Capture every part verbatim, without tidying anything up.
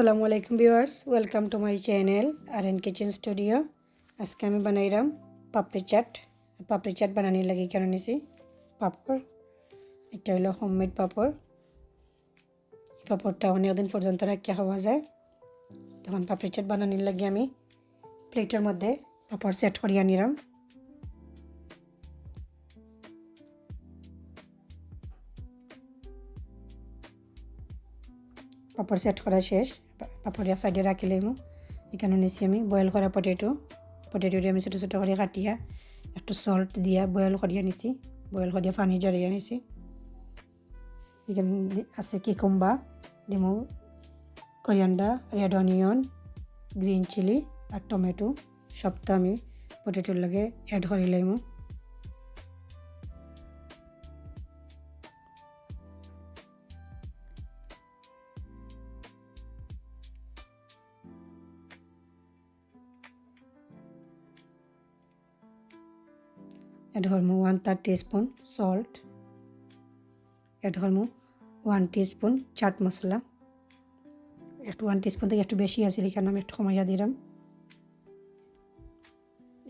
আসসালামু আলাইকুম viewers, welcome to my channel R N Kitchen Studio। আজকে আমি বানাইরাম পাপড়ি চাট। পাপড়ি চাট বানানির লাগি কেন নিছি পাপড়, এটা হলো হোমমেড পাপড়। এই পাপড়টা অনেকদিন পর্যন্ত রাখিয়া খাওয়া যায়। তখন পাপড়ি চাট বানানির লাগি আমি প্লেটের মধ্যে পাপড় সেট করিয়া নিলাম। পাপড় সেট করা শেষ। পা-, পাপড় এক সাইডে রাখিলাইমু। এখানো নিছি আমি বয়েল করা পটেটো। পটেটোরে আমি ছোটো ছোটো করি কাটিয়া একটু সল্ট দিয়া বয়েল করিয়া নিছি। বয়েল করিয়া পানি ঝরাইয়া নিছি। এখানো দি-, আছে কিকুম্বা, দিমু coriander, red onion, green chilli আর টমেটো। সবটা আমি পটেটোর লগে অ্যাড করিলাইমু। অ্যাড করমু one third teaspoon salt, add করমু ওয়ান টিস্পুন চাট মশলা। একটু ওয়ান টিস্পুন থাকি একটু বেশি আছিল, এখানো আমি একটু কমাইয়া দিলাম।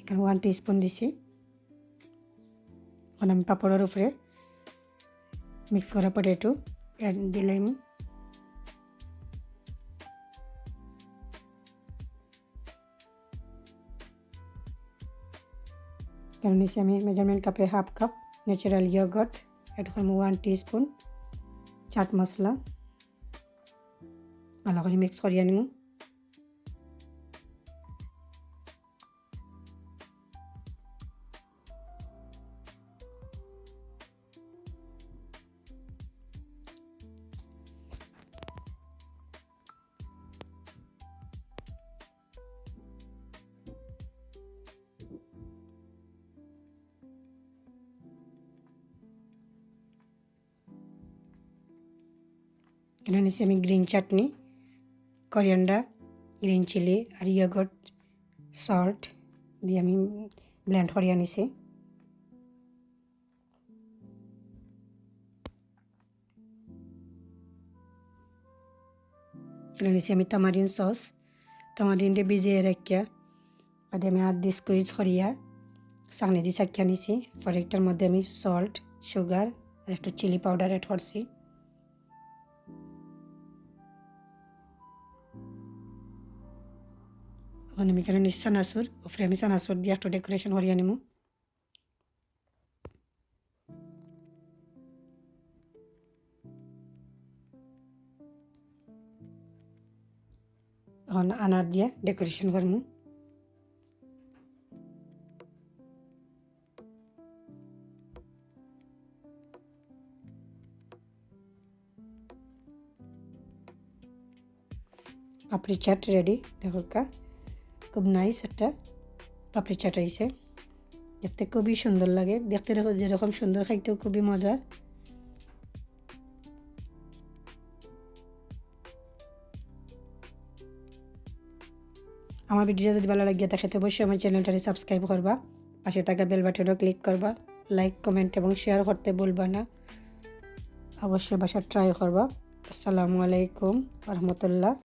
এখানো ওয়ান টিস্পুন দিছি। এখন আমি পাপড়র উপরে মিক্স করা পটেটো অ্যাড দিলাইমু। এখানো নিছি আমি মেজারমেন্ট কাপে half cup natural yoghurt, add করমু ওয়ান টিস্পুন চাট মশলা। ভালো করি মিক্স করিয়া নিমু। এখানো নিছি আমি green chutney, coriander, green chilli আর ইয়োগার্ট, সল্ট দিয়া আমি ব্লেন্ড করিয়া নিছি। এখানো নিছি আমি তামারিন সস, তামারিনরে ভিজিয়ে রাখিয়া বাদে আমি হাত দি স্কুইজ করিয়া ছাকনি দি ছাকিয়া নিছি। পরে একটার মধ্যে আমি সল্ট, সুগার আর একটু চিলি পাউডার অ্যাড করছি। এখন আমি এখানো নিছি চানাচুর, উপরে আমি চানাচুর দিয়া একটু ডেকোরেশন করিয়া নিমু। এখন আনার দিয়া ডেকোরেশন করমু। পাপড়ি চাট রেডি, দেখো কা, খুব নাইস একটা পাপড়ি চাট হইছে। দেখতে খুবই সুন্দর লাগে, দেখতে দেখো যেরকম সুন্দর, খাইতেও খুবই মজার। আমার ভিডিও যদি ভালো লাগিয়া থাকে তো অবশ্যই আমার চ্যানেলটারে সাবস্ক্রাইব করবা, পাশে থাকা বেল বাটনও ক্লিক করবা, লাইক, কমেন্ট এবং শেয়ার করতে ভুলবা না। অবশ্যই বাসায় ট্রাই করবা। আসসালামু আলাইকুম ওয়া রাহমাতুল্লাহ।